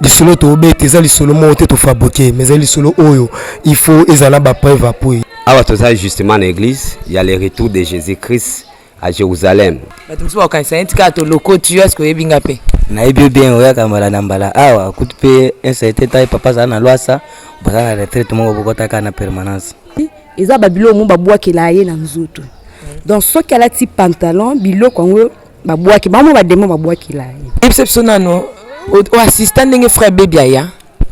Lisolo tobeta eza lisolo moko te tofabriqué, mais eza lisolo oyo il faut ezala na bapreuve appui. Awa toza justement na église ya le retour de Jésus-Christ à Jérusalem. Bato mosusu bakokanisa neti kaka tolokoti yo, eske oyebi nga mpe? Nayebi yo bien, oyaka mbala na mbala awa. Kutu mpe un certain temps, papa azala na Lwasa, baza na retraite moko, bokotaka na permanence. Eza babiloko mo babwakela ye na nzoto. Donc soki alati pantalon, biloko yango babwaki bango, bademo babwakela ye. Yebisa biso nano, oassista ndenge frère Bebi aya?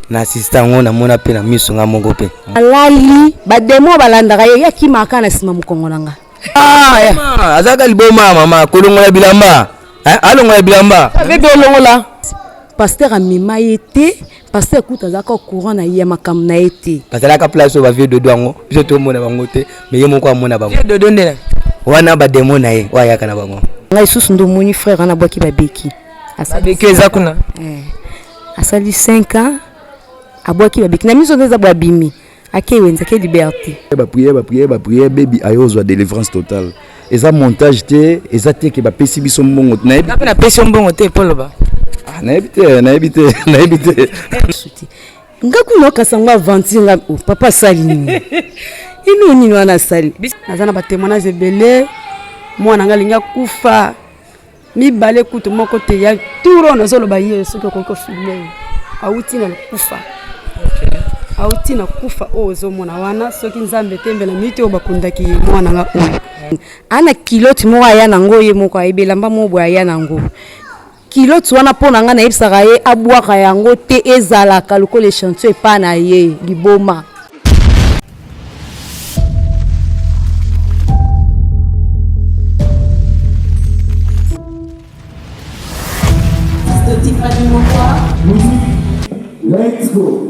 Na assista yango, namona mpe na miso nga moko mpe. Alali, bademo balandaka ye, ye akimaka na nsima mokongo na nga. Ah, azalaka liboma mama, kolongola bilamba, alongola bilamba. Bebi olongola. Pasteur amema ye te. Pasteur kuta azalaka courant na ye ya makambo na ye te. Bazalaka place oyo bavie dodo yango, biso tomona bango te, mais ye moko amona bango. Dodo nde wana bademo na ye oyo ayaka na bango. Ngai lisusu nde omoni frère wana abwaki babeki. Babeki eza kuna. Asali 5 ans abwaki babeki na miso nde eza bo abimi, ake wenze, ake liberté. Baprière, baprière, baprière, Bebi ayozwa délivrance totale. Eza montage te, eza te ke bapesi biso mbongo. Nayebi mpe napesi yo mbongo te mpo loba. Nayebi te, nayebi te, nayebi te. Nga kuna okasa ngo aventure nga, oh, papa asali nini, ino nini wana asali. Naza na batémoignage ebele. Mwana nga alingi akufa mibale, kutu moko te ya tour oyo nazoloba. Ye soki okoki kofilme ye, awuti na kufa, awuti na kufa. Oyo ozomona wana, soki Nzambe te, mbela miti oyo bakundaki ye. Mwana nga oyo Ana culotte moko aya nango, ye moko ayebi elamba moko boye aya nango. Culotte wana, mpo na ngai nayebisaka ye abwaka yango te, ezalaka lokola échantillon epa na ye liboma. Let's go.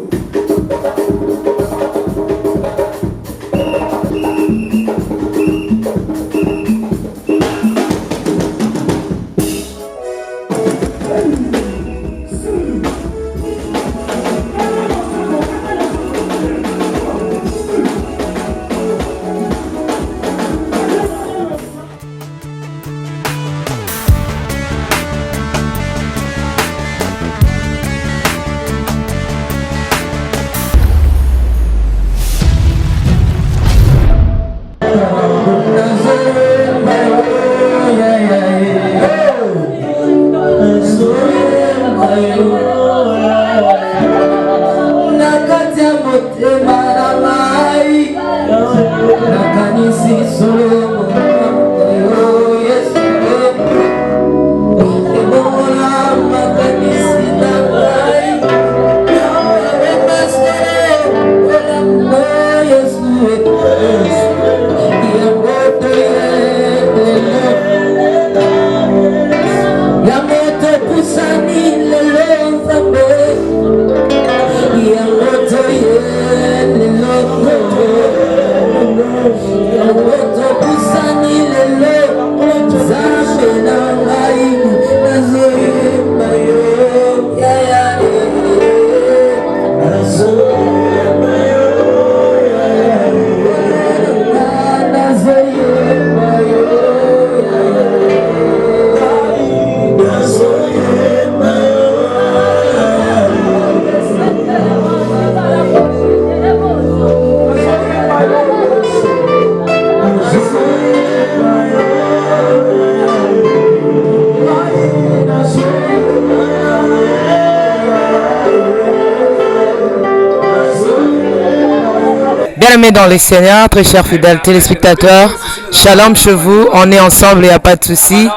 Bien-aimés dans le Seigneur, très chers fidèles téléspectateurs, shalom chez vous, on est ensemble, il n'y a pas de souci.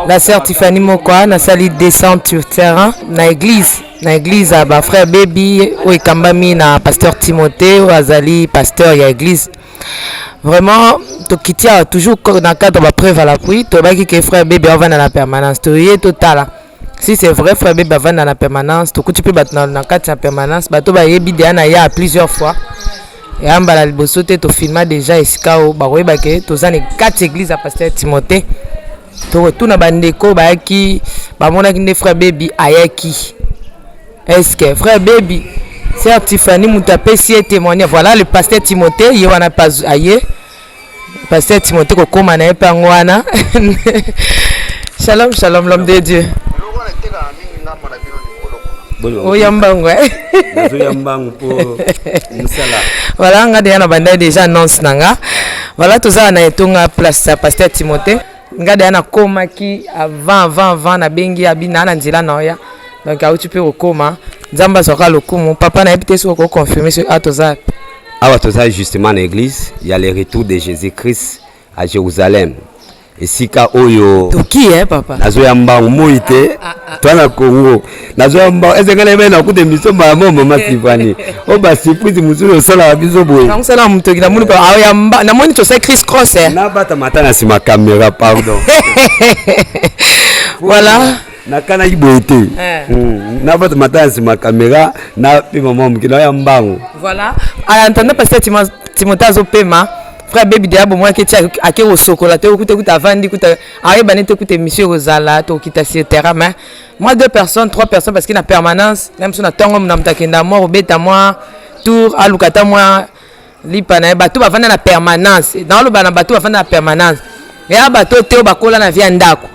La sœur Tiffany Mokwa, nasali descente sur terrain, na église, na église ya ba frère Baby, oyo ekambami na pasteur Timothée, oyo azali pasteur ya église. Vraiment, tokiti awa toujours na cadre ba preuve à l'appui, tobaki ke frère Baby avanda na permanence, toye totala. Si c'est vrai, frère Baby avanda na permanence, tokuti mpe bato na kati ya permanence, bato bayebi deya na ya plusieurs fois. Ya mbala liboso te, tofilma déjà esika oyo bakoyeba ke toza na kati église ya pasteur Timothée. Tokotuna bandeko bayaki, bamonaki nde frère Baby ayaki. Est-ce que frère Baby, sœur Tiffany moto apesi ye témoignage? Voilà le pasteur Timothée, ye wana aye. Pasteur Timothée kokóma na ye mpe yango wana. Shalom, shalom, l'homme de Dieu. Oya mbangu eh? Nazoya mbangu mpo mosala. Voilà, nga deya na bandai déjà annonce na nga. Voilà, tozala na etonga place ya pasteur Timothée. Nga deya nakomaki avant avant avant, nabengi abi naa na nzela na oya, donc auti mpe kokoma. Nzambe azwaka lokumu. Papa, nayebi te soki okoconfirme soki a toza. Awa toza justement na église ya Le Retour de Jésus Christ à Jérusalem, esika oyo. Toki eh, papa. Nazoya mbangu, moi te toa na Congo. Nazoya mbangu ese ngai nayebi nakuta émission mbala mo. Mama Sivani, oyo basurprise mosusu osalaka biso boye. Nakosala motoki, namoni aoyamba, namoni tosali criss cross eh. Nabatama ata na nsima caméra, pardon. Voilà. Nakanaki boye te. Nabatama ata na nsima caméra, napema mwa moke, naoya mbangu. Voilà, entendant pasteur Timothée azopema, frère Baby deya bomwaki ti ake kosokola te, okuta kuta avandi kuta ayebani te kuta émission ekozala. Tokita sur terrain, mais moi deux personnes, trois personnes, parce que na permanence na biso na ntongo na moto akenda mwa kobeta mwa tour, aluka ata mwa lipa na ye. Bato bavanda na permanence, naoloba na bato bavanda na permanence, eya bato te oyo bakola na vie ya ndako.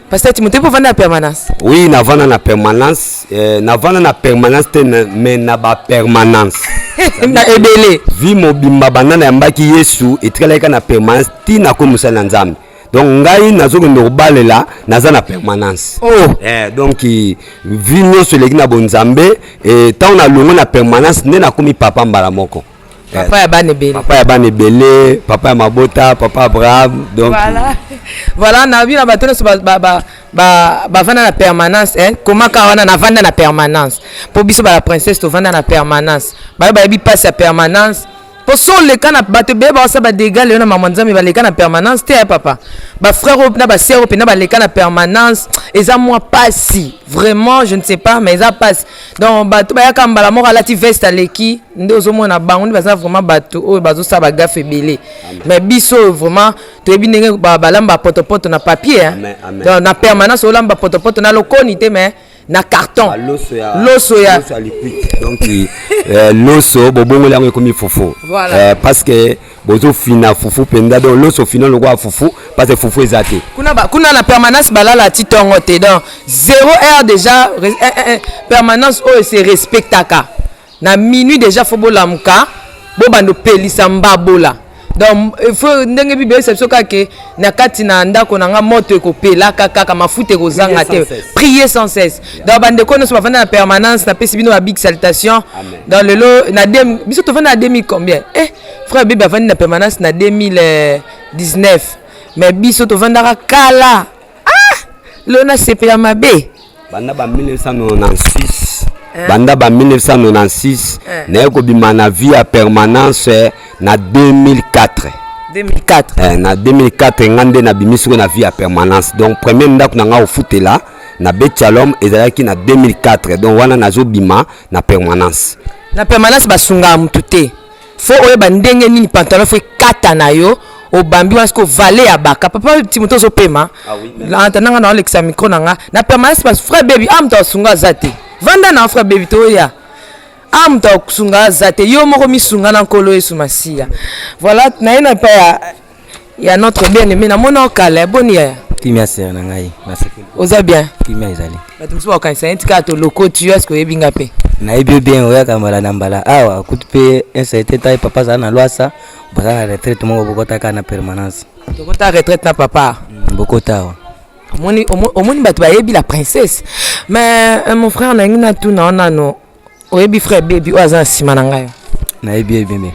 Pasteur Timothée, mpo ovanda na permanence? Oui, navanda na permanence, navanda na permanence te, mais na bapermanence. Na ebele. Vie mobimba banda nayambaki Yesu, etikalaki kaka na permanence ntina komi mosali na Nzambe. Donc ngai nazokende kobalela, naza na permanence. Oh. Donc vie nyonso eleki na bonzambe. Ntango nalongwe na permanence nde nakomi papa mbala moko. Papa ya bana ebele. Papa ya bana ebele, papa ya mabota, papa Abraham, donc. Voilà, na bino bato nyonso bavanda na permanence, eh? Komaka wana navanda na permanence, mpo biso bala princesse tovanda na permanence, bayo bayebi mpasi ya permanence, mpo so oleka na bato ebele baosala badégâts lelo na mama Nzambe, baleka na permanence te ya papa. Bafrère oyo na basœur oyo mpenza baleka na permanence, eza mwa pasi vraiment, je ne sais pas, mais eza pasi. Donc bato bayaka mbala moko, alati veste, aleki, nde ozomona bango nde baza vraiment bato oyo bazosala bagaffe ebele. Mais biso oyo vraiment toyebi ndenge balamba potopoto na papier, hein. Amen, amen. Donc na permanence olamba potopoto na lokoni te, mais na carton. Loso ya Loso ya loso ya liquide, donc loso bobongoli yango ekomi fufu. Voilà. Parce que bozofina fufu mpenza, donc loso fina lokola fufu, parce que fufu eza te. Kuna na permanence balala ti ntongo te, donc 0 heure déjà permanence oyo se respectaka, na minuit déjà faut bolamuka, bobanda opelisa mbabola. Donc il faut ndenge Bible eyebisa biso kaka ke na kati na ndako na nga moto ekopelaka kaka, mafuta ekozanga te. Prier sans cesse. Prier sans cesse. Donc bandeko nyonso bavanda na permanence, napesi bino ba big salutation. Amen. Donc lelo na dem, biso tovanda na 2000 combien, frère Bebe avandi na permanence na 2019, mais biso tovandaka kala. Ah, lelo nasepela mabe. Banda ba 1996, banda ba 1996 naye kobima na vie ya permanence na 2004. 2004. Na 2004 nga nde nabimi sikoyo na vie ya permanence. Donc premier ndako na nga ofutela na Betchalom ezalaki na 2004, donc wana nazobima na permanence. Na permanence basungaka motu te, faut oyeba ndenge nini pantalon faut ekata na yo, obambi wana siko vale ya baka. Papa Timote, ozopema nanga na olekisa micro na nga. Na permanence bas frère Baby a moto asunga aza te. Vanda na frère Baby, toya a moto asunga aza te, yo moko misunga na Nkolo Yesu Masiya. Voilà, naye na epai ya notre bien aimé. Namoni okala boni yaya? Kimia, sœur na ngai, nasepeli. Oza bien? Kimia ezali. Bato mosusu bakokanisa neti kaka tolokoti yo. Est-ce oyebi nga mpe? Nayebi yo bien, oyaka mbala na mbala awa. Kutu mpe un certain temps papa azala na Lwasa, boza na retraite moko, bokota kaka na permanence. Tokota retraite na papa. Bokota awa. Omoni bato bayebi la princesse. Mais mon frère, nangi natuna o nano, oyebi frère Baby oyo aza na nsima na ngai? Nayebi ye bien bien.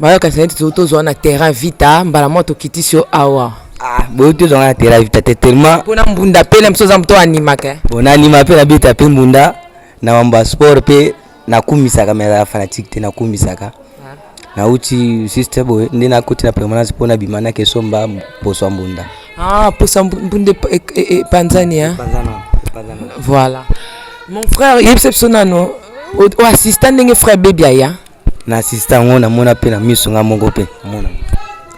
Bayokanisa neti tozwa na terrain vita, mbala moko tokitisi yo awa. Ah, boye tozwanga na terrain vita te tellement. Mpona mbunda mpe na biso oza moto animaka. Bon, naanima mpe, nabeta mpe mbunda na mambo ya sport mpe nakumisaka, mais azala fanatique te, nakumisaka. Nauti juste boye nde nakoti na permanence mpo nabima, nakesomba poso ya mbunda. Ah, posa mbunda epanzani, hein? Voilà, mon frère, yebisa biso nano, oassista ndenge frère Baby aya? Na assista yango, namona mpe na miso nga moko mpe namona.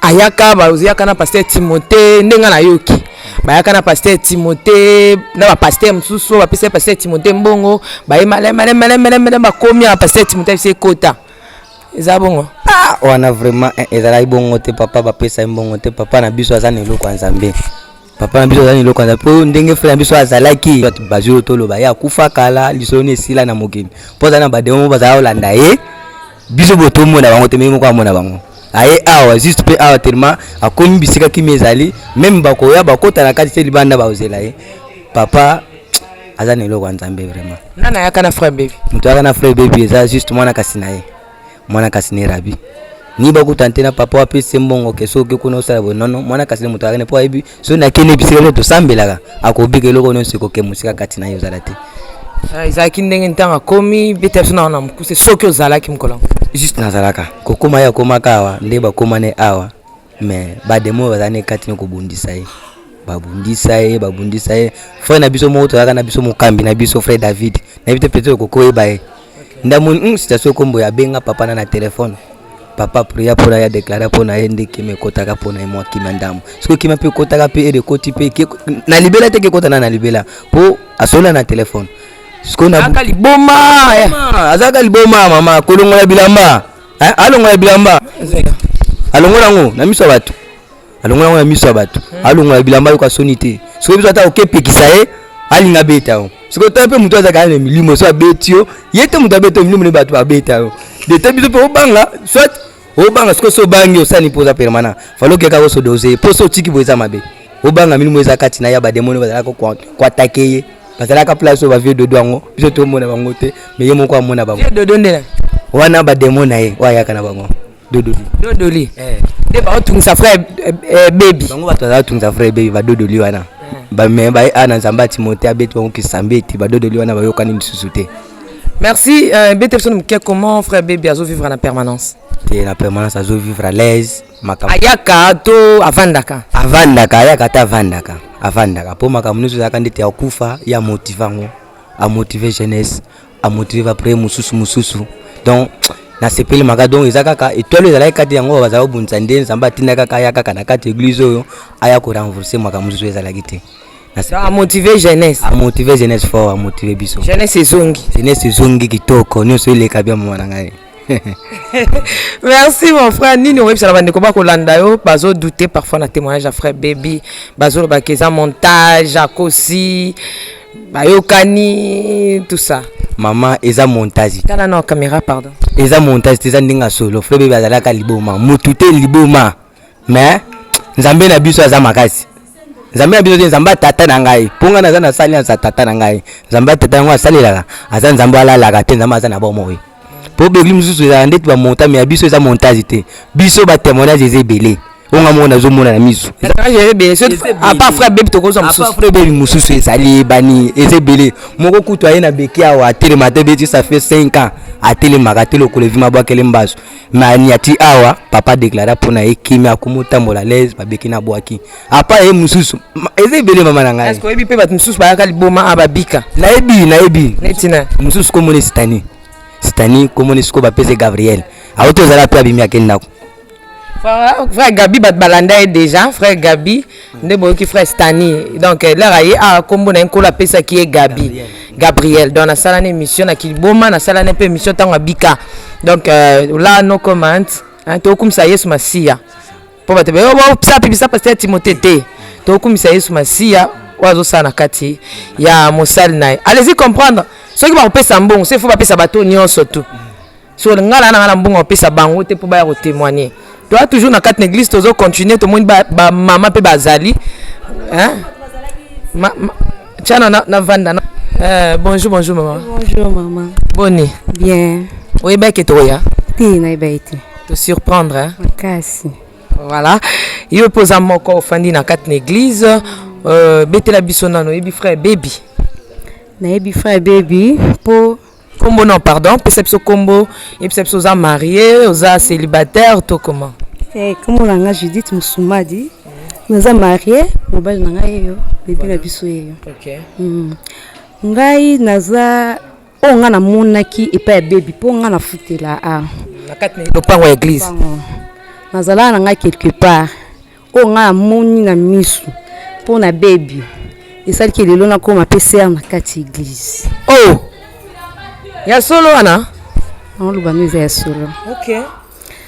Ayaka, bayaka na pasteur Timothée, ndenge nayoki bayaka na pasteur Timothée na bapasteur mosusu oyo bapesa pasteur Timothée mbongo, baye malemalemalemalemale, bakomi ya pasteur Timothée bisa ekota, eza bongo? Ah, wana vraiment ezalaki bongo te. Papa bapesa ye mbongo te. Papa na biso aza na eloko ya Nzambe. Papa na biso aza na eloko ya mpo ndenge frère na biso azalaki, bato bazwi oyo toloba ye akufa kala, lisolo ni esila na mokili mpo aza na bademo moko bazala kolanda ye. Biso boye tomona bango te, mais ye moko amona bango. Aye awa juste mpe awa tellement akomi bisika kimia ezali, meme bakoya bakota na kati te, libanda bakozela ye. Papa aza na eloko ya Nzambe vraiment. Nani ayaka na frère Baby? Moto ayaka na frère Baby eza juste mwana kasi na ye, mwana kasi ne rabi ni bakutana te na papa apesi mbongo ke soki kuna osala boye. Nono, mwana kasi ne moto ayaka ne mpo ayebi soki nakende bisika nde tosambelaka, akobika eloko nyonso ekoke mosika kati na ye ozala te. Ezalaki ndenge ntango akomi beta biso na mokuse soki ozalaki mokolo yango. Juste nazalaka kokóma, ye akomaka awa nde bakóma ne awa, mais bademo bazala ne kati ne kobundisa ye, babundisa ye, babundisa ye. Frère na biso moko tozalaka na biso, mokambi na biso frère David, nayebi te peut-être okoki oyeba ye, ndamoni situation ekombo abenga papa na telefone, papa prier mpona ye, adéclarer mpona ye nde kimia ekotaka mpona ye, mwa kimia ndambo. Soki kimia mpe ekotaka mpe ere ekoti mpe na libela te, ke ekota na libela mpo asola na telefone. Sikoyo azalaka liboma. Azalaka liboma mama, kolongola bilamba, alongola bilamba, alongola yango na miso ya bato, alongola yango na miso ya bato, alongola bilamba, ayoka soni te. Soki biso ata okepekisa ye, alinga abeta yo. Soki otala mpe moto azalaka na milimo, so abeti yo, ye te moto abeta yo, milimo nde bato babeta yo dete. Biso mpe obanga, soit obanga. Soki so obangi, osali mpo oza permanent, falo okeka osodose mpo so otiki boye eza mabe. Obanga milimo eza kati na ye, bademoni bazalaka koattaquer ye, bazalaka place oyo bavieux Dodo yango, biso tomona bango te, mais ye moko amona bango. Dodo nde wana bademo na ye oyo ayaka na bango, Dodoli. Dodoli nde baotungisa frère Baby. Bango bato bazala tungisa frère Baby, badodoli wana. Me baye a na Nzambe ya Timote abeti bango kisambe ete badodoli wana bayokani lisusu te. Merci. Bete biso moke, comment frère Baby azovivre na permanence? Te, na permanence azovivre à l'aise makambo. Ayaka to avandaka? Avandaka, ayaka te, avandaka, avandaka mpo makambo nyonso ezalaka ndeti ya kufa ya motive yango, amotive jeunesse, amotive baprière mosusu mosusu. Donc nasepeli maka. Donc eza kaka étoile ezalaki kati yango, bazala kobundisa nde Nzambe atinda kaka aya kaka na kati église oyo, aya korenforcer makambo mosusu ezalaki te. Amotive jeunesse. Amotive jeunesse fort, amotive biso. Jeunesse ezongi. Jeunesse ezongi kitoko, nyonso eleka bien, mama na ngai. Merci mon frère. Nini oyebisaka bandeko bakolanda yo, bazodouter parfois na témoignage ya frère Baby, bazolobaka eza montage, akosi, bayokani, tout ça? Mama, eza montage. Tala na caméra, pardon. Eza montage te, eza ndenge ya solo. Frère Baby azalaka liboma, mutu te, liboma, mais Nzambe na biso aza makasi. Nzambe na biso te, Nzambe ya tata na ngai, mpo ngai naza nasali aza tata na ngai. Nzambe ya tata yango asalelaka, aza Nzambe alalaka te, Nzambe aza na bomoi. Mpo baéglise mosusu ezala ndeti bamonta, mais ya biso eza montage te. Biso batémoignage eza ebele, oyo nga moko nazomona na miso. À part frère Baby, tokozwa mosusu? Frère Baby mosusu ezali ebani, eza ebele. Moko kutu aye na beki awa, atelema te, beti ça fait 5 ans atelemaka te, lokolo evima, abwakele mbaso, mais aniati awa, papa déclara mpona ye kimia, akomi otambola l'aise, babeki na bwaki apa ye mosusu. Eza ebele, mama na ngai. Oyebi mpe bato mosusu bayaka liboma a babika? Nayebi, nayebi. Neti na? Mosusu komoni Stani, Stani komoni, sikoyo bapesa Gabriel, auti ozala mpe abimi, akende ndako. Frère Gabi, bato balanda ye déjà. Frère Gabi nde boyoki, frère Stani. Donc lere aye awa, nkombo na ye Nkolo apesaki ye Gabi, Gabriel. Donc nasala na émission na kiliboma, nasala na mpe émission ntango abika. Donc là, no comment, tokumisa Yesu Masiya mpo bato bisa pasteur Timote te. Tokumisa Yesu Masiya oyo azosala na kati ya mosali na ye. Allez-y comprendre, soki bakopesa mbongo se fo bapesa bato nyonso tu. So nga na nga na mbongo bapesa bango te mpo baya kotémoigner. Toya toujours na kati na église, tozocontinue, tomoni bamama mpe bazali tiana na vanda. Bonjour, bonjour mama. Bonjour mama. Boni? Bien. Oyebaki toya? Te, nayeba ye te. Tosurprendre, hein? Makasi. Voilà, yo mpe oza moko ofandi na kati na église. Betela biso nano, oyebi frère Baby? Nayebi frère Baby mpo Kombo non, pardon, pesa biso kombo, yebisa biso oza marié, oza célibataire to comment? Kombo na nga Judith Musumadi, naza marié, mobali na ngai yeyo, bebe na biso yeyo. Ngai naza oyo ngai namonaki epai ya Baby mpo ngai nafutela a Na kati na lopango ya église. Nazalaka na ngai quelque part, oyo ngai namoni na misu mpo na Baby esaliki lelo nakóma mpe sœur na kati église. Oh, ya solo wana? Naoloba no eza ya solo.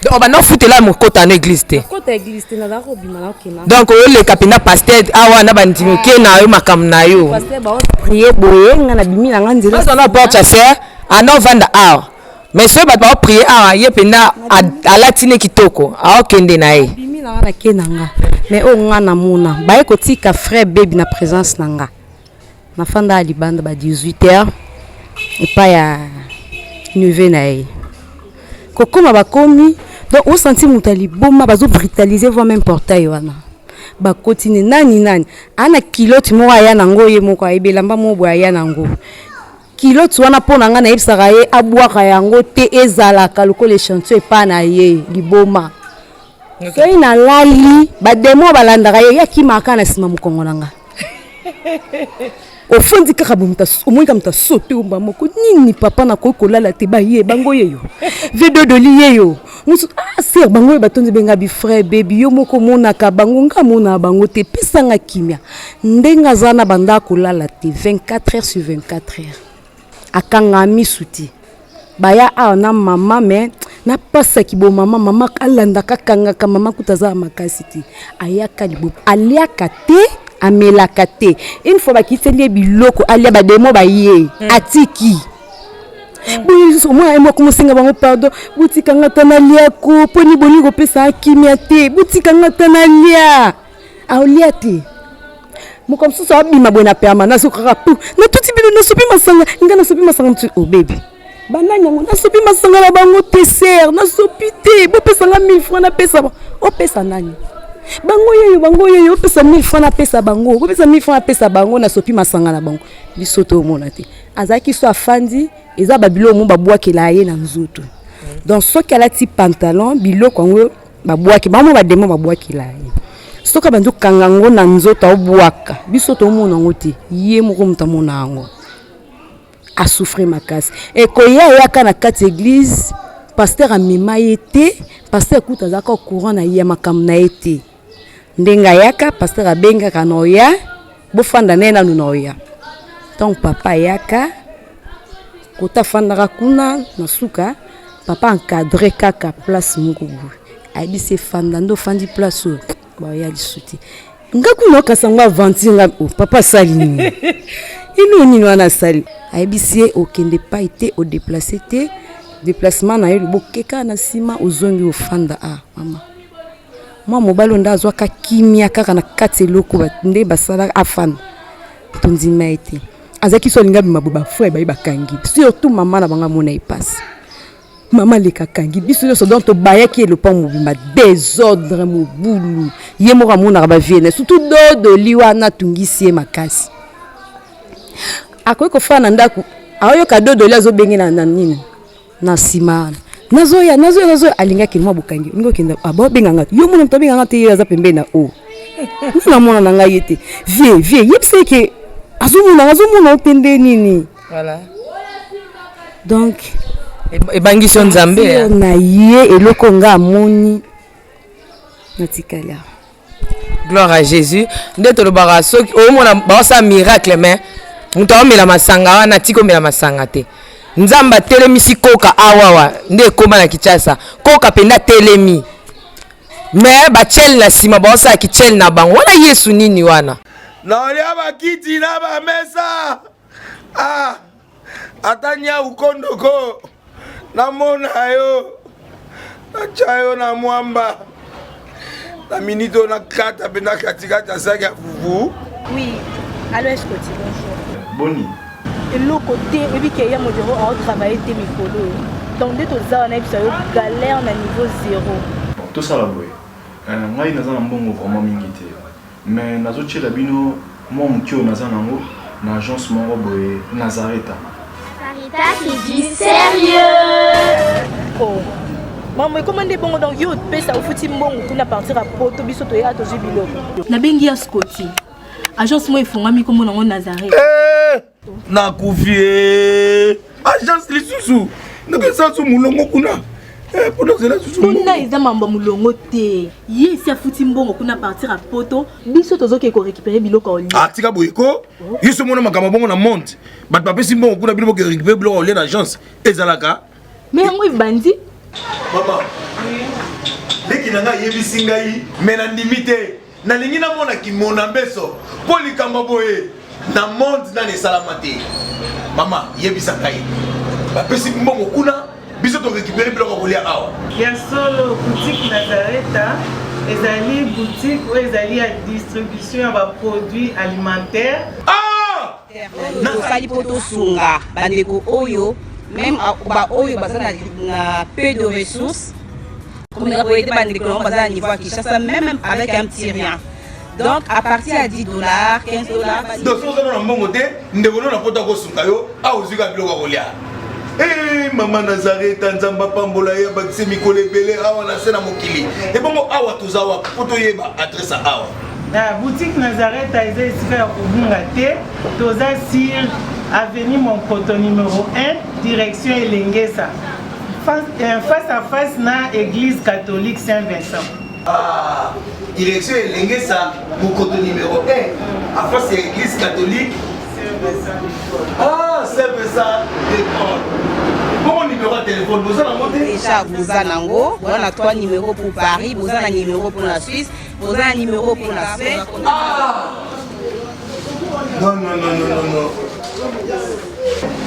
Donc obanda ofutela mokota na église te? Kota église te, nazalaka kobima, nakokenda. Donc oyoleka mpenza pasteur awa na bandimi, oke na yo makambo na yo. Pasteur baoprie boye, nga nabimi na nga nzela. Aza na porte chasseur, ana ovanda awa, mais soki bato baoprie awa, ye mpenza alati ne kitoko, aokende na ye. Bimi na nga, nake na nga. Mais oyo nga namona, baye kotika frère Baby na présence na nga, nafanda ya libanda ba 18 heures epai ya neveu na ye. Kokóma, bakomi, donc osanti moto ya liboma, bazobrutalize voi même portail wana. Bakoti ne nani nani aa na culotte moko aya nango, ye moko ayebi elamba moko boye aya nango. Culotte wana, mpo na ngai, nayebisaka ye abwaka yango te, ezalaka lokola échantillon epai na ye. Liboma, soki nalali, bademo balandaka ye, ye akimaka na nsima mokongo na nga. Ofandi kaka boye, omoni ka moto asote omba moko nini. Papa, nakoki kolala te. Baye bango, yeyo vedodoli, yeyo mosu, ah sœur, bango oyo batondi benga bifrère Baby. Yo moko omonaka bango, nga amonaka bango te. Pesanga kimia. Ndenge aza na banda kolala te 24 heures sur 24 heures, akanga misu te. Baya awa na mama, me napasaki bo mama, mama alandaka, akangaka mama kuta, aza ya makasi te. Ayaka libopo, aliaka te, amelaka te. Une fois bakiteli ye biloko alia, bademo baye, atiki boye lisusu. Omona ye moko mosenga bango pardon: botikanga ata naliako, mponi boni kopesa kimia te, botikanga ata nalia. Aolia te. Moko mosusu abima boye na permanence kaka pu natuti bino, nasopi masanga, nga nasopi masanga. Mosusu obebi banani yango, nasopi masanga na bango te, sœur, nasopi te, bopesanga 1000 francs napesa. Opesa nani? Bango yeyo, bango yeyo. Opesa 1000 francs napesa bango, opesa 1000 francs napesa bango, nasopi masanga na bango. Biso tomona te. Azalaki so afandi, eza babiloko mo babwakela ye na nzoto. Donc soki alati pantalon, biloko yango babwaki bango, bademo babwakela ye. Soki abandi okanga yango na nzoto, aobwaka, biso tomona yango te, ye moko moto amona yango. Asouffrir makasi. Ekoya, eyaka na kati église, pasteur amema ye te. Pasteur kuta azalaka courant na ye ya makambo na ye te. Ndenge ayaka, pasteur abengaka na oya, bofanda na ye nanu na oya. Ntango papa ayaka, kota afandaka kuna na suka. Papa encadre kaka place moko boye, ayebisi efanda nde ofandi place oyo, baoya lisu te. Nga kuna okasa ngo aventure nga oh, papa asali nini, ino nini wana asali. Ayebisi ye okende pai te, odeplace te, déplacement na ye lobo okeka na nsima, ozongi ofanda. Ah mama, mwa mobali oyo nde azwaka kimia kaka na kati eloko nde basalaka afanda. Tondima ye te. Azalaki so alingi abima boye, bafrère baye bakangi, surtout mama na bango amona ye pasi. Mama aleka, akangi biso nyonso. Donc tobayaki ye, lopango mobimba désordre, mobulu. Ye moko amonaka bavie na, surtout dodoli wana atungisi ye makasi. Akoki kofanda na ndako, aoyoka dodoli azobenge na nini na nsima wana: nazoya, nazoya, nazoya. Alingaki mwa bokangi, olingi okenda, ababenganga yo, mona moto abenganga te, ye aza pembeni na o nga, namona na ngai ye te. Vie, vie, yebisa ye ke azomona, azomona o te nde nini. Voilà. Donc ebangisi yo Nzambe. Na ye eloko nga amoni, natikali awa. Gloire à Jésus. Nde tolobaka, soki omona baosala miracle, mais moto aomela masanga wana atiki omela masanga te. Nzambe atelemisi koka awawa nde ekóma na Kinshasa. Koka mpenza atelemi, mais batiele na nsima, baosala kitiele na bango wana. Yesu nini wana? Naolia bakiti na bamesa, ah, ata nyau kondoko namona yo, natya yo na mwamba na minute oyo, nakata mpenza katikati ya saki ya fufu. Oui, allo Escoti, bonjour. Boni? Eloko te, oyebi ke ya modero aotravaille te mikolo oyo. Donc nde toza wana, yebisa yo, galère na niveau zéro. Bon, tosala boye. Ngai naza na mbongo vraiment mingi te, mais nazotiela bino mwa moke oyo naza nango na agence moko boye, Nazareta. Nazareta, c'est du sérieux. Oh. Mambo ekoma nde bongo. Donc yo opesa, ofuti mbongo kuna partir ya poto, biso toya tozwi biloko. Nabengi ya Scoti, agence moko efungwami, kombo nango Nazareth. Eh, nakufi e agence lisusu, ndenge su molongo kuna. Eh, mpona ozela susu. Kuna eza mambo ya molongo te. Ye esi afuti mbongo kuna partir ya poto, biso tozoke korécupérer biloko ya olia. Ah, tika boye ko. Yo so mona makambo bongo na monde, bato bapesi mbongo kuna, bino boke récupérer biloko ya olia na agence, ezalaka? Mais yango ebandi. Mama. Leki na ngai ayebisi ngai me nandimi te. Nalingi namona kimona mbeso mpo likambo boye na monde nani esalama te. Mama yebisa ngai, bapesi mbongo kuna, biso torécupere biloko ya kolia awa. Ya solo, boutique Nazareta ezali boutique oyo ezali ya distribution ya ba produits alimentaires. Ah! Tosali mpo tosunga bandeko oyo meme baoyo baza na peu de ressources, komeka koyede bandeko nango baza na niveau ya Kinshasa, même avec un petit rien. Donc à partir ya 10 $, 15 $. Donc soki oza na mbongo te, ndeko no na poto akosunga yo awa, ozwi kaka biloko ya kolia. Eh, mama Nazareta, Nzambe apambola ye, abakise mikolo ebele awa na se na mokili. Ebongo awa toza wapi mpo toyeba adresse ya awa? Na boutique Nazareta eza esika ya kobunga te. Toza sur avenue Monkoto numéro 1, direction Elengesa, face à face na église catholique Saint-Vincent. Ah, direction Elengesa, Mokoto numéro 1, en face ya église catholique Ah, Saint-Vincent de Paul. Bongo numéro ya téléphone boza nango te? Déjà boza nango, boza na 3 numéros pour Paris, boza na numéro pour la Suisse, boza na numéro pour la Suède. Ah! Non, non, non, non, non, non.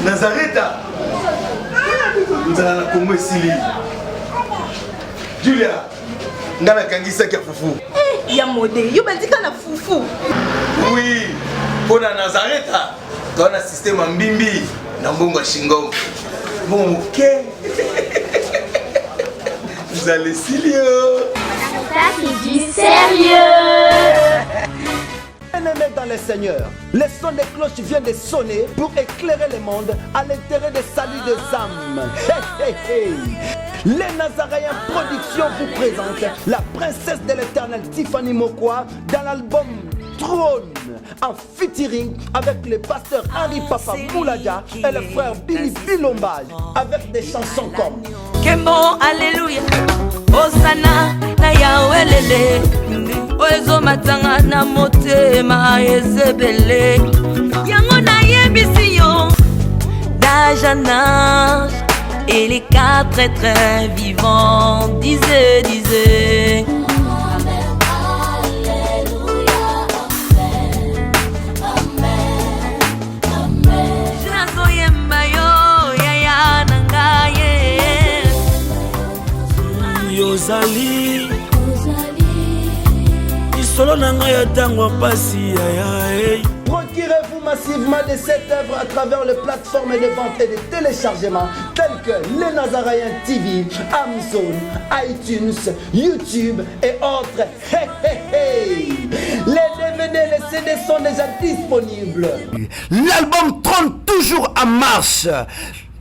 Nazareta. Nzala na Congo esili. Julia, nga nakangisaki ya fufu. Eh, ya mode, yo bandika na fufu. Oui, mpo na Nazareta toza na système ya mbimbi na mbongo ya shingom. Mbongo moke. Nzala esili yo. Ça, c'est du sérieux. Bien-aimés dans le Seigneur, le son des cloches vient de sonner pour éclairer le monde à l'intérêt des saluts des âmes. Hey, hey, hey. Les Nazaréens Productions vous présentent la princesse de l'éternel Tiffany Mokwa dans l'album Trône en featuring avec le pasteur Henri Papa Mouladia et le frère Billy Bilombage avec des chansons comme Kembo, Alleluya, Osana na Yawelele, oyo ezomatanga na motema ezebele yango nayebisi yo d'âge en âge et les quatre êtres vivants disaient, disaient. Nazoyemba yo yaya na ngai ye. Yozali lisolo na ngai ya ntango ya mpasi yaya hey. Procurez-vous massivement de cette œuvre à travers les plateformes de vente et de téléchargement telles que les Nazaréens TV, Amazon, iTunes, YouTube et autres. Hey, hey, hey. Les DVD et les CD sont déjà disponibles. L'album trône toujours en marche.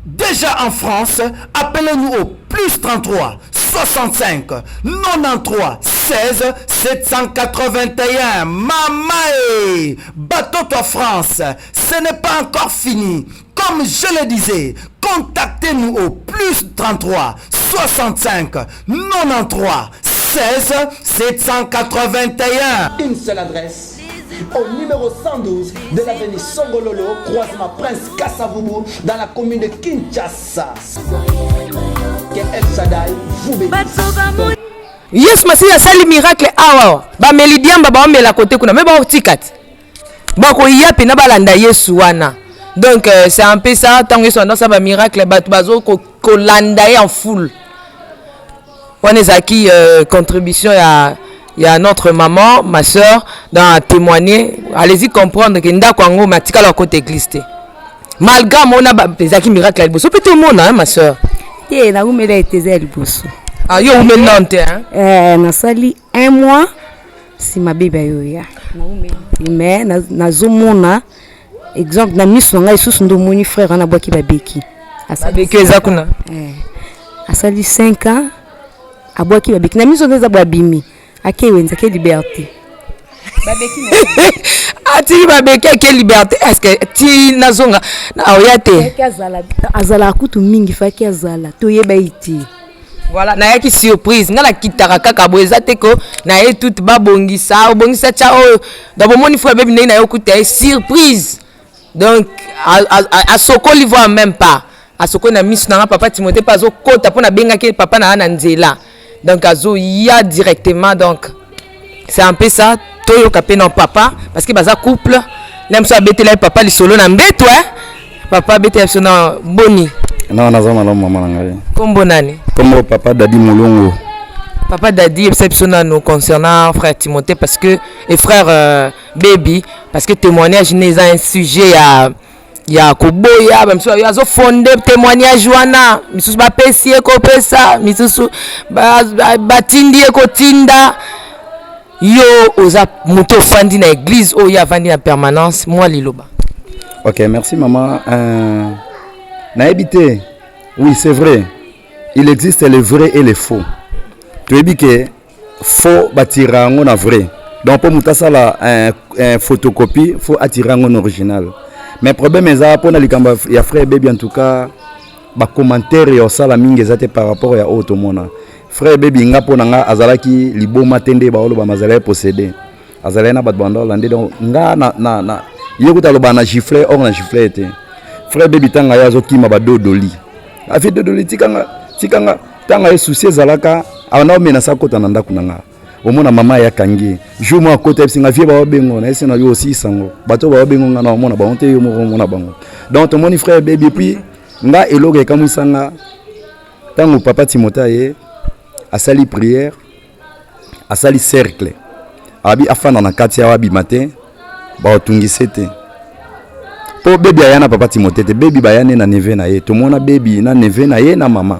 Déjà en France, appelez-nous au plus 33 65 93 16 781. Mamae, Batoto France, ce n'est pas encore fini. Comme je le disais, contactez-nous au plus 33 65 93 16 781. Une seule adresse au numéro 112 de l'avenue Songololo, croisement Prince Kassavubu, dans la commune de Kinshasa. Que El Shaddai vous bénisse. Yesu Masiya asali miracle awa, bameli diamba, baomela kote kuna, me baotika te, bakoya mpena balanda Yesu wana. Donc c'est un peu ça. Ntango Yesu andosala bamiracle, bato bazo kolanda ye en foule. Wana ezalaki contribution ya notre maman, ma soeur, dans témoigner. Allez-y comprendre que ndako yango matikala kota église te, malgré amona ezalaki miracle ya liboso mpe tomona, hein, ma soeur? Te, naumela ete eza ya liboso. Ah, yo umeli nano te, hein? Eh, nasali un mois nsima bebe ayoya, naumeli te, mais nazomona exemple na miso na ngai lisusu nde omoni frère wana abwaki babeki. Babeki eza kuna. Eh, asali 5 ans, abwaki babeki na miso nde eza bo abimi, ake wenze, ake liberté. Atiki babeki, ake liberté. Est ce que ti nazonga aoya te? Faki azalaka kutu mingi, faki azala toyeba ye te. Voilà, nayaki surprise. Ngai nakitaka kaka boye, eza te ko naye toute babongisa, obongisa tia oyo. Donc bomoni frère bebi ndenge naye okuta ye surprise. Donc asokoli, voire même pas asokoli na miso nanga. Papa Timote mpe azokota mpo nabengaki papa na ya na nzela. Donc azoya directement, donc c'est un peu ça. Toyoka mpe na papa, parce que baza couple na biso, abetela ye papa lisolo na mbeto, eh? Papa, abetela biso na boni? Non, naza malamu, mama na ngai. Kombo nani? Kombo Papa Dadi Molongo. Papa Dadi, yebisa biso nanu concernant frère Timothée parce que et frère Baby, parce que témoignage ne eza un sujet ya koboya. Bamisusu azofonde témoignage wana, misusu bapesi ye kopesa, misusu batindi ye kotinda. Yo oza moto ofandi na église oyo avandi na permanence, mwa liloba. Ok, merci maman. Nayebi te. Oui, c'est vrai, il existe le vrai et le faux. Toyebi ke faux batira yango na vrai. Donc mpo moto asala un photocopie, faut atira yango na original. Mais problème eza mpona likambo ya frère Bebi, en tout cas bacommentaire ya osala mingi eza te par rapport ya oyo tomona. Frère Bebi, nga mpo na nga, azalaki liboma te nde baoloba, azalaki possédé, azalaki na bato banda olande. Donc nga na ye kuta aloba na gifle or na gifle te. Frère Bebi, ntango ye azokima badodoli, afi dodoli, tikanga, tikanga. Ntango ye susi ezalaka, abanda omenasa akota na ndako na nga, omona mama ayakangi ye. Jour moko akota, yebisinga: "Vie, baobengo." Na yesi na yo osisa yango, bato baobengo nga na omona bango te, yo moko omona bango. Donc tomoni frère Bebi. Puis nga eloko ekamwisanga, ntango papa Timote aye, asali prière, asali cercle, abi afanda na kati awa, abima te, baotungise te. Mpo Bebi aya na papa Timote te, Bebi baya nde na neveu na ye. Tomona Bebi na neveu na ye na mama.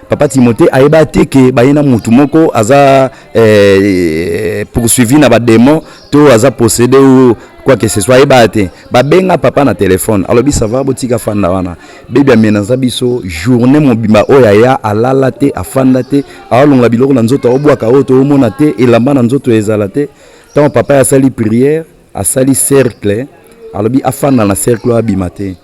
Papa Timote ayeba te ke baye na mutu moko aza poursuivi na badémon to aza possédé ou quoi que ce soit, ayeba te. Babenga papa na telefone, alobi: "Ça va, botika fanda wana." Bebi amenaza biso journée mobimba oyo aya, alala te, afanda te, aolongola biloko na nzoto, aobwaka oyo toomona te, elamba na nzoto ezala te. Ntango papa asali prière, asali cercle, alobi afanda na cercle oyo, abima te.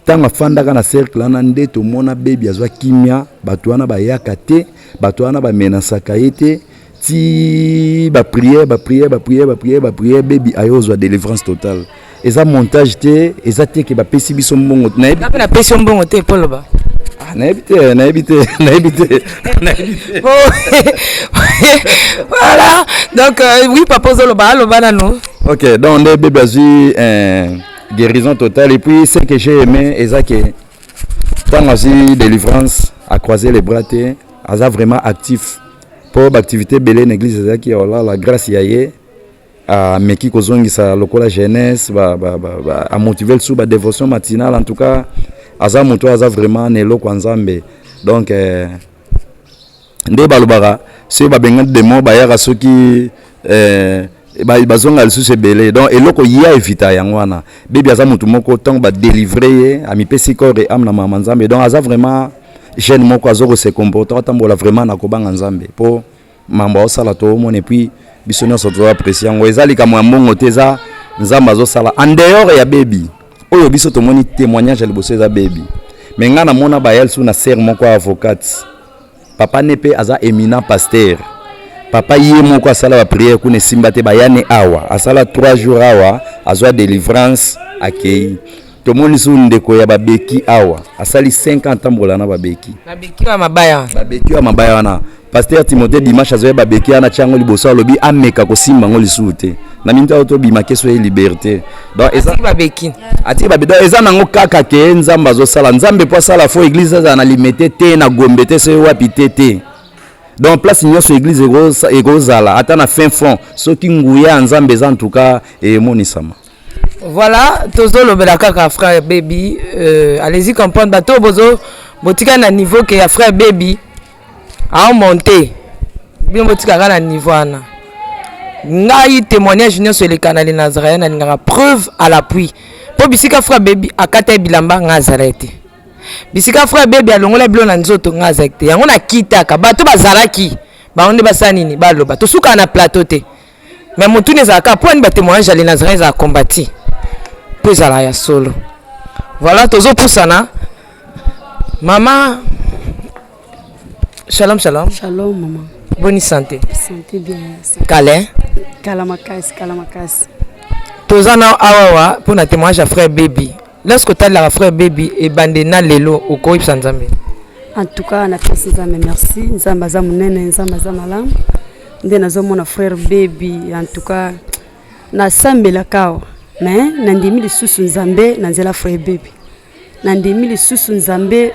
Ntango afandaka na cercle wana nde tomona Bebi azwa kimia. Bato wana bayaka te, bato wana bamenasaka ye te. Ti baprière, baprière, baprière, baprière, baprière, Bebi ayozwa délivrance totale. Eza montage te, eza te ke bapesi biso mbongo. Nayebi mpe napesi yo mbongo te mpo loba. Nayebi te, nayebi te, nayebi te, nayebi te. Voilà, donc oui, papa ozoloba, aloba nanu. Ok, donc nde Bebi azwi guérison totale. Et puis ce que j'ai aimé eza ke ntango azwi délivrance, acroiser les bras te, aza vraiment actif, mpo baactivité ebele na église ezalaki ya olala. Grâce ya ye, ameki kozongisa lokola jeunesse, amotive lisusu badévotion matinale. En tout cas aza moto aza vraiment na eloko ya Nzambe. Donc nde balobaka soki babengani démon, bayaka soki bazonga lisusu ebele. Donc eloko ye aevita yango wana. Bebi aza motu moko, ntango badélivre ye, amipesi corps et âme na mama Nzambe. Donc aza vraiment jeune moko aza kose comporter, atambola vraiment na kobanga Nzambe, mpo mambo aosala toomona. Et puis biso nyonso toapprécie yango. Eza likambo ya mbongo te, eza Nzambe azosala. En dehors ya Bebi oyo biso tomoni témoignage ya liboso eza Bebi, mais ngai namona baya lisusu na sere moko ya avocate. Papa ne mpe aza éminent pasteur. Papa ye moko asala baprière kuna, esimba te. Bayane awa, asala 3 jours awa, azwa délivrance, akei. Tomoni su ndeko ya babeki awa, asali 5 ans atambola na babeki. Babeki wa mabaya. Babeki wa mabaya wana, pasteur Timothée dimanche azoya babeki wana, tia yango liboso, alobi ameka kosimba yango lisusu te. Na minute ayo tobima keso ye liberté. Donc eza babeki. Atiki babe. Donc eza nango kaka ke Nzambe azosala. Nzambe mpo asala, faut église azala na Limete te, na Gombe te, soki wapi te te. Donc place nyonso église ekozala, ata na fin fond, soki nguya ya Nzambe eza, en tout cas emonisama. Voilà, tozolobela kaka frère Baby. Allez-y comprendre, bato bozo botika na niveau ke ya frère Baby aomonte, bino botikaka na niveau wana. Ngai témoignage nyonso eleka na le Nazaréen, nalingaka preuve à l'appui, mpo bisika frère Baby akata ye bilamba, ngai azala ye te. Bisika frère Baby alongola bilo na nzoto, ngai azalaki te. Yango nakitaka, bato bazalaki, bango nde basala nini, baloba. Tosukaka na plateau te, mais motuni ezalaka mpo ani batémoignage ya le Nazaréen ezala kombati mpo ezala ya solo. Voilà, tozopusana. Mama, shalom, shalom. Shalom, mama. Boni santé? Santé bien. Kale. Kala makasi, kala makasi. Toza na awawa mpona témoignage ya frère Baby. Lorsque otalelaka frère Baby ebande na lelo, okoyebisa Nzambe? En tout cas napesi Nzambe merci, Nzambe aza monene, Nzambe aza malamu. Nde nazomona frère Baby, en tout cas nasambelaka awa mais nandimi lisusu Nzambe na nzela frère Baby, nandimi lisusu Nzambe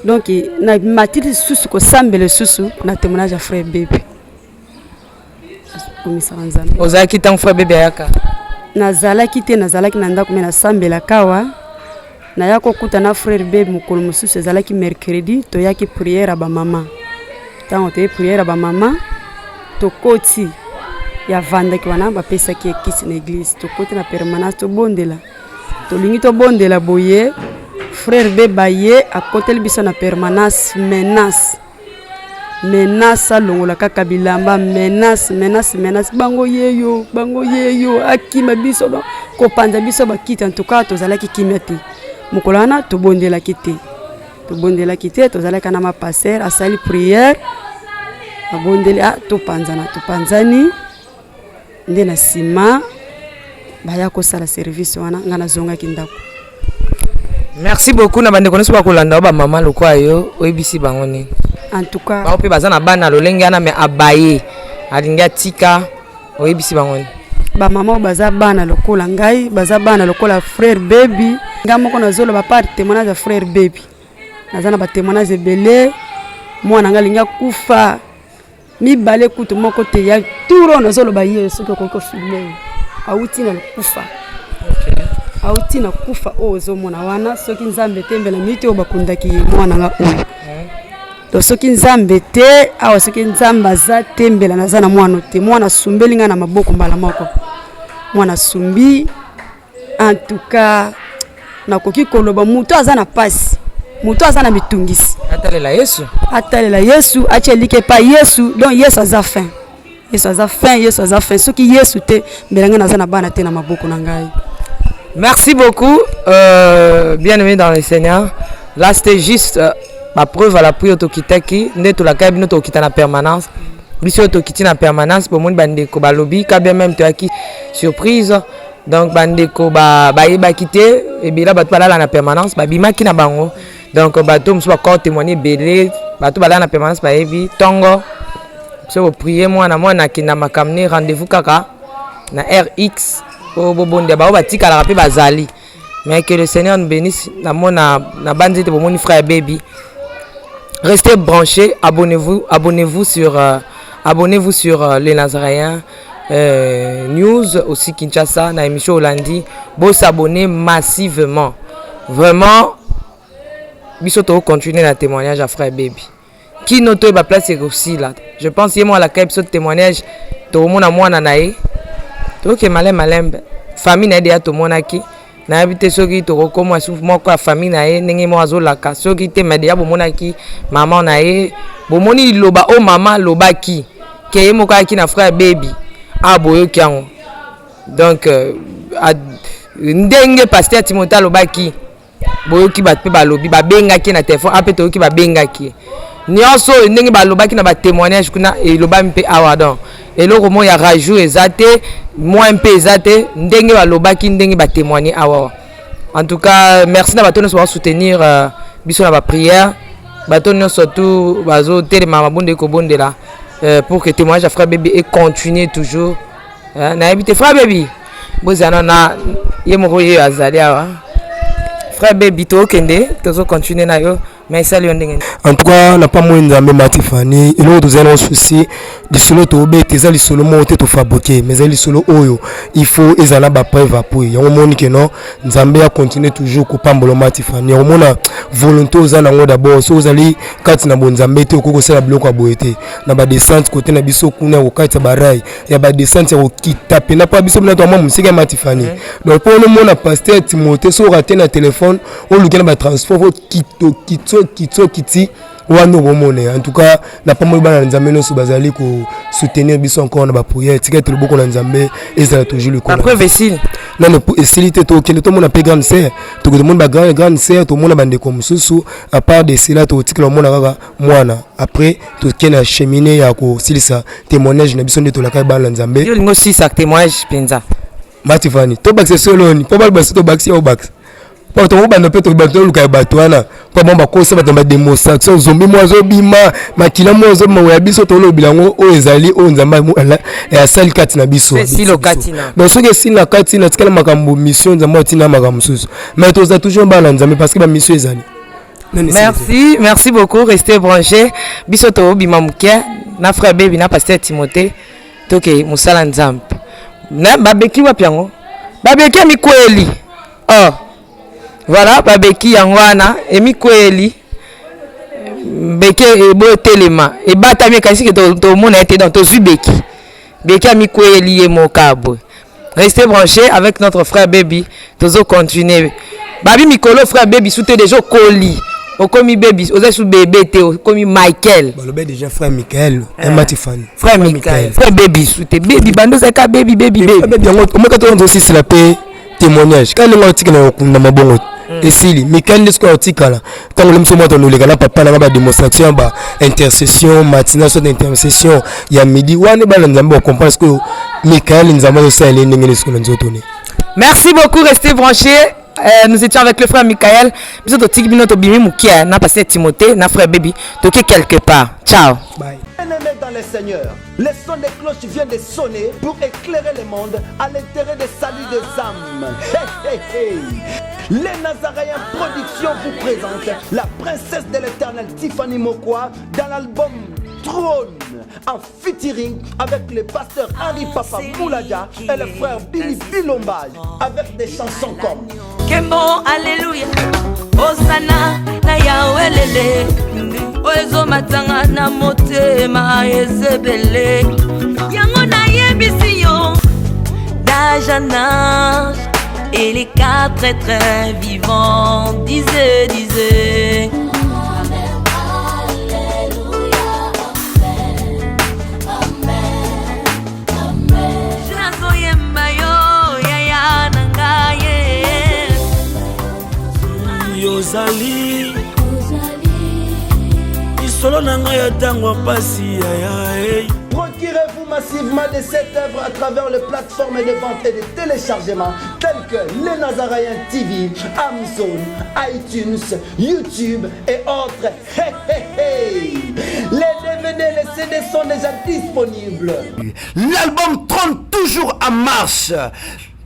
donc namati lisusu kosambela lisusu na témoignage ya frère Baby. Komisaka Nzambe. Ozalaki ntango frère Baby ayaka? Nazalaki te, nazalaki na ndako me nasambelaka awa. Naya kokuta na frère Baby mokolo mosusu, ezalaki mercredi, toyaki prière ya bamama. Ntango toye prière ya bamama, tokoti yavandaki wana, bapesaki ye kisi na église. Tokoti na permanence, tobondela, tolingi tobondela boye, frère Baby aye akoteli biso na permanence, menace menace, alongola kaka bilamba, menace menace menace, bango yeyo, bango yeyo, akima biso donc kopanza biso bakiti. En tout cas tozalaki kimia te mokolo wana, tobondelaki te, tobondelaki te, tozalaki na mapasteur asali prière, abondeli, ah, topanzana, topanzani. Nde na nsima baya kosala service wana, ngai nazongaki ndako. Merci beaucoup na bandeko nyonso bakolanda yo, bamama lokola yo, oyebisi bango nini? En tout cas bango mpe baza na bana lolenge wana me abaye alingi atika, oyebisi bango nini? Bamama oyo baza bana lokola ngai, baza bana lokola frère Baby, ngai moko nazoloba par témoignage ya frère Baby, naza na batémoignage ebele. Mwana ngai alingi akufa mibale kutu moko te, ya tour oyo nazoloba ye soki okoki kofilme ye, awuti na kufa, awuti na kufa oyo ozomona wana. Soki Nzambe te, mbela miti oyo bakundaki ye mwana nga oyo. To soki Nzambe te awa, soki Nzambe aza te, mbela naza na mwana te. Mwana asumbeli ngai na maboko mbala moko, mwana asumbi. En tout cas nakoki koloba, moto aza na pasi, moto aza na mitungisi, atalela Yesu, atalela Yesu, atia eliki epai Yesu. Donc Yesu aza fin, Yesu aza fin, Yesu aza fin. Soki Yesu te, mbela ngai naza na bana te na maboko na ngai. Merci beaucoup, bien-aimé dans le Seigneur. Là, c'était juste ma preuve à l'appui tokitaki nde tolakaki bino tokita na permanence. Biso oyo tokiti na permanence, bomoni bandeko balobi ka bien même toyaki surprise. Donc bandeko bayebaki te, ebele bato balala na permanence babimaki na bango. Donc bato mosusu bakor témoigner ebele, bato balala na permanence bayebi ntongo so boprier mwana, mwana akenda makambo ne rendez-vous kaka na rx oyo bobondela bango batikalaka mpe bazali. Mais que le Seigneur nous bénisse. Namona na banzi te bomoni frère Baby. Restez branchés, abonnez-vous, abonnez-vous sur abonnez-vous sur les Nazaréens News aussi Kinshasa na émission Hollandi. Bo s'abonner massivement. Vraiment biso to continuer na témoignage à frère Baby. Kino toyeba place ekosila. Je pense ye moko alakaki biso témoignage, tokomona mwana na ye, toke malembe malembe, famille na ye deya tomonaki. Nayebi te soki tokokoma moko ya famille na ye ndenge moko azolaka soki te, mais deya bomonaki mama na ye, bomoni liloba oyo mama alobaki ke ye moko ayaki na frère Baby awa, boyoki yango. Donc ndenge pasteur Timothée alobaki, boyoki bato mpe balobi babengaki ye na telefone ape, toyoki babengaki ye nyonso oyo ndenge balobaki na batémoignage kuna, elobami mpe awa. Donc eloko moko ya rajout eza te, moins mpe eza te, ndenge balobaki, ndenge batémoigne awa. En tout cas merci na bato nyonso bazosoutenir biso na baprière, bato nyonso tu bazotelema mabondeli kobondela pour que témoignage ya frère Baby econtinue toujours. Nayebi te, frère Baby bozala na ye moko, ye azali awa. Frère Baby, tokende, tozocontinue na yo, mais esali yo ndenge? En tout cas na pamoi Nzambe. Matifani, eloko tozali na souci, lisolo tobeta eza lisolo moko te tofabriquer, mais ezali lisolo oyo il faut ezala na bapreuve appui. Yango omoni ke non, Nzambe acontinue toujours kopambola. Matifani, omona volonté oza nango d'abord. Soki ozali kati na bonzambe te, okoki kosala biloko ya boye te na badescente kote na biso kuna ya kokatisa barail ya badescente ya kokita mpena mpo biso mpena toamwa mosika ya Matifani. Donc mpo onomona pasteur Timothée, soki okate na telefone, oluki na batransport, okito kitso kitso kiti wana okomona. En tout cas napamboli bana na Nzambe nyonso bazali kosoutenir biso encore na baprière. Tika ete loboko na Nzambe ezala toujours likolo. Bapreuve esili? Nano esili te. Tokende tomona mpe grande sœur, tokende tomona bagrande grande sœur, tomona bandeko mosusu. À part de cela, tokotikala omona kaka mwana. Après tokende na chemine ya kosilisa témoignage na biso nde tolakaki bana na Nzambe. Yo olingi osilisa témoignage mpenza? Matifani, tobakisa soloni mpo baloba so tobakisi, obakisa. Po tokobanda mpe tobanda toluka ya bato wana mpo bango bakosa bato na bademonstration zombi mwa azobima makila mwa azobima ya biso tolobela yango oyo ezali oyo nzambe asali kati na biso. Donc soki esili na kati na tikala makambo mission nzambe atina makambo mosusu, mais toza toujours bana nzambe parce que bamission ezali. Merci, merci beaucoup. Restez branchés. Biso tobima moke na frère Baby na pasteur Timothée. Toke mosala nzambe. Na babeki wapi yango? Babeki ya mikweli. Oh. Voilà, babeki yango wana emikweli. Beke eboyo telema. Ebatami ekanisi ke tomona ete donc tozwi beki. Beki ya mikweli ye mokabwe. Restez branchés avec notre frère Baby. Tozo continuer. Babi mikolo frère Baby sous déjà okoli. Okomi baby, oza sous bébé te, okomi Michael. Balobi déjà frère Michael, Emma Tiffany. Frère Michael, frère Baby sous te baby bando zaka baby baby baby. Baby yango omeka to nzo sisila pe témoignage. Quand ndenge otikala okunda mabongo. Esili Michael nde sikoyo otikala ntango le mosu mwa tololeka na papa nanga badémonstration ba intercession matinale soit intercession ya midi wana bana nzambe bacomprendre sikoyo Michael nzambe azosalela ye ndenge nini sikoyo na nzoto ne. Merci beaucoup, restez branchés. Nous étions avec le frère Michael. Biso totiki bino tobimi mokie na pasteur Timothée na frère Baby. Toke quelque part. Ciao. Bye. Bien-aimés dans le Seigneur, le son des cloches vient de sonner pour éclairer le monde à l'intérêt des saluts des âmes. Hey, hey, hey. Les Nazaréens Productions vous présentent la princesse de l'éternel Tiffany Mokwa dans l'album Trône en featuring avec le pasteur Henri Papa Mouladia et le frère Billy Bilombage avec des chansons comme Kembo, Alléluia, Hosanna, na Yahweh oyo ezomatanga na motema ezebele yango nayebisi yo d'âge en âge et les quatre êtres vivants disaient, disaient. Nazoyemba yo yaya na ngai ye. Yozali lisolo na ngai ya ntango ya mpasi yaya hey. Procurez-vous massivement de cette œuvre à travers les plateformes de vente et de téléchargement telles que les Nazaréens TV, Amazon, iTunes, YouTube et autres. Hey, hey, hey. Les DVD, les CD sont déjà disponibles. L'album trône toujours en marche.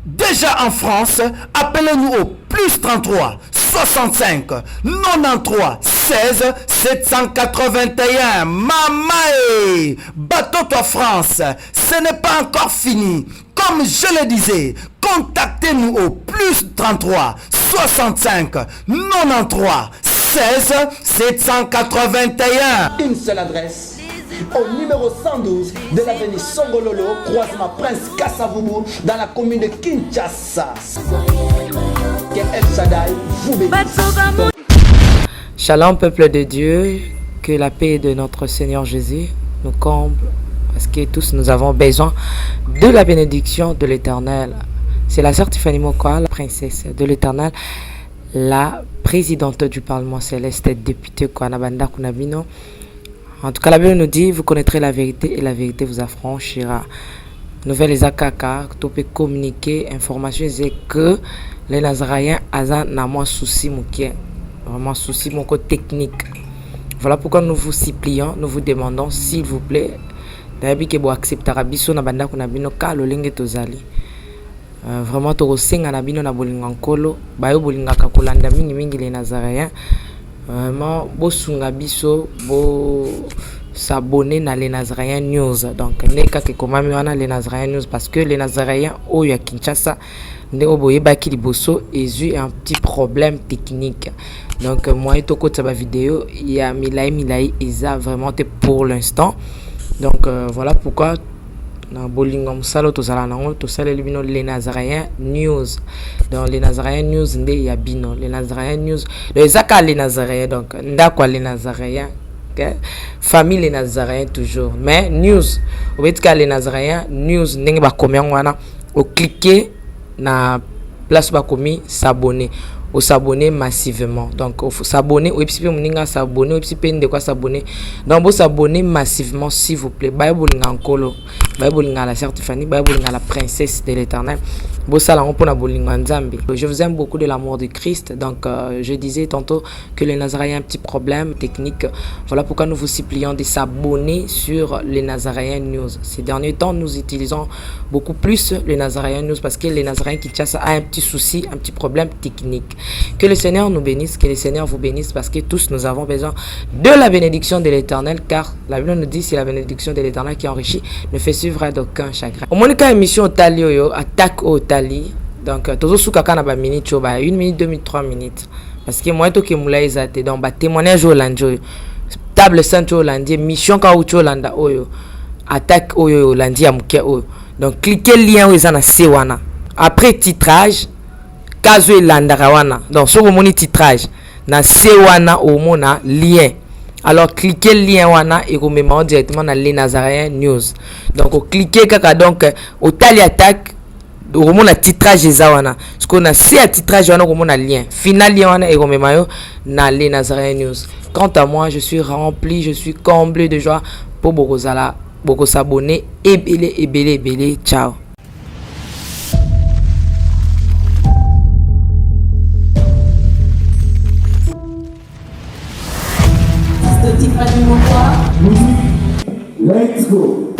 Déjà en France, appelez-nous au plus 33 65 93 16 781. Mamae, bateau France, ce n'est pas encore fini. Comme je le disais, contactez-nous au plus 33 65 93 16 781. Une seule adresse au numéro 112 de l'avenue Songololo, croisement Prince Kassavubu, dans la commune de Kinshasa. Que El Shaddai vous bénisse. Shalom peuple de Dieu, que la paix de notre Seigneur Jésus nous comble, parce que tous nous avons besoin de la bénédiction de l'Éternel. C'est la sœur Tiffany Mokwa, la princesse de l'Éternel, la présidente du Parlement céleste, députée Kwanabanda Kunabino. En tout cas, la Bible nous dit, vous connaîtrez la vérité et la vérité vous affranchira. Nouvelle eza kaka, to peut communiquer, information c'est que les Nazaréens aza na mwa souci mokie, vraiment souci moko technique. Voilà pourquoi nous vous supplions, nous vous demandons s'il vous plaît, nayebi ke bo acceptaka biso na bandako na bino ka lolenge tozali. Vraiment tokosenga na bino na bolingo ya nkolo, bayo bolingaka kolanda mingimingi les Nazaréens, vraiment bosunga biso bo s'abonner na les Nazaréens News. Donc nde kaka ekomami wana les Nazaréens News, parce que les Nazaréens oyo ya Kinshasa nde oyo boyebaki liboso ezwi un petit problème technique. Donc moyen tokotisa ba vidéo ya milai milai eza vraiment te pour l'instant. Donc voilà pourquoi na bolingo ya mosala oyo tozala nango tosaleli bino les Nazaréens News. Donc les Nazaréens News nde ya bino, les Nazaréens News donc eza kaka les Nazaréens, donc ndako ya les Nazaréens, okay? Famille les Nazaréens toujours, mais news obeti kaka les Nazaréens News ndenge bakomi yango wana, ocliquer na place bakomi s'abonner. Os'abonner massivement. Donc s'abonner, oyebisi pe moninga s'abonner, oyebisi pe ndeko s'abonner. Donc bo s'abonner massivement s'il vous plaît. Baye bolinga nkolo, baye bolinga la sœur Tiffany, baye bolinga la princesse de l'Éternel. Bosala yango mpona bolingo ya Nzambe. Je vous aime beaucoup de l'amour de Christ. Donc je disais tantôt que les Nazaréens un petit problème technique. Voilà pourquoi nous vous supplions de s'abonner sur les Nazaréens News. Ces derniers temps, nous utilisons beaucoup plus les Nazaréens News parce que les Nazaréens Kinshasa a un petit souci, un petit problème technique. Que le Seigneur nous bénisse, que le Seigneur vous bénisse parce que tous nous avons besoin de la bénédiction de l'Éternel car la Bible nous dit c'est la bénédiction de l'Éternel qui enrichit, ne fait suivre d'aucun chagrin. Omonika émission otali oyo, attaque otali. Donc tozo suka kaka na ba minutes oyo ba 1 minute, 2 minutes, 3 minutes parce que moyen toke molai eza te. Donc ba témoignage oyo olandi oyo, table sainte oyo olandi, mission kaka uti olanda oyo, attaque oyo olandi ya moke oyo. Donc cliquez lien oyo eza na se wana après titrage kazo elandaka wana. Donc soki omoni titrage na se wana, omona lien. Alors cliquez lien wana, ekomema yo directement na Les Nazaréens News. Donc oclique kaka, donc otali attaque, okomona titrage eza wana. Sikoyo na se ya titrage wana okomona lien final. Lien wana ekomema yo na Les Nazaréens News. Quant à moi, je suis rempli, je suis comblé de joie mpo bokozala bokos'abonner ebele ebele ebele. Ciao. Tiffany Mokwa. Let's go.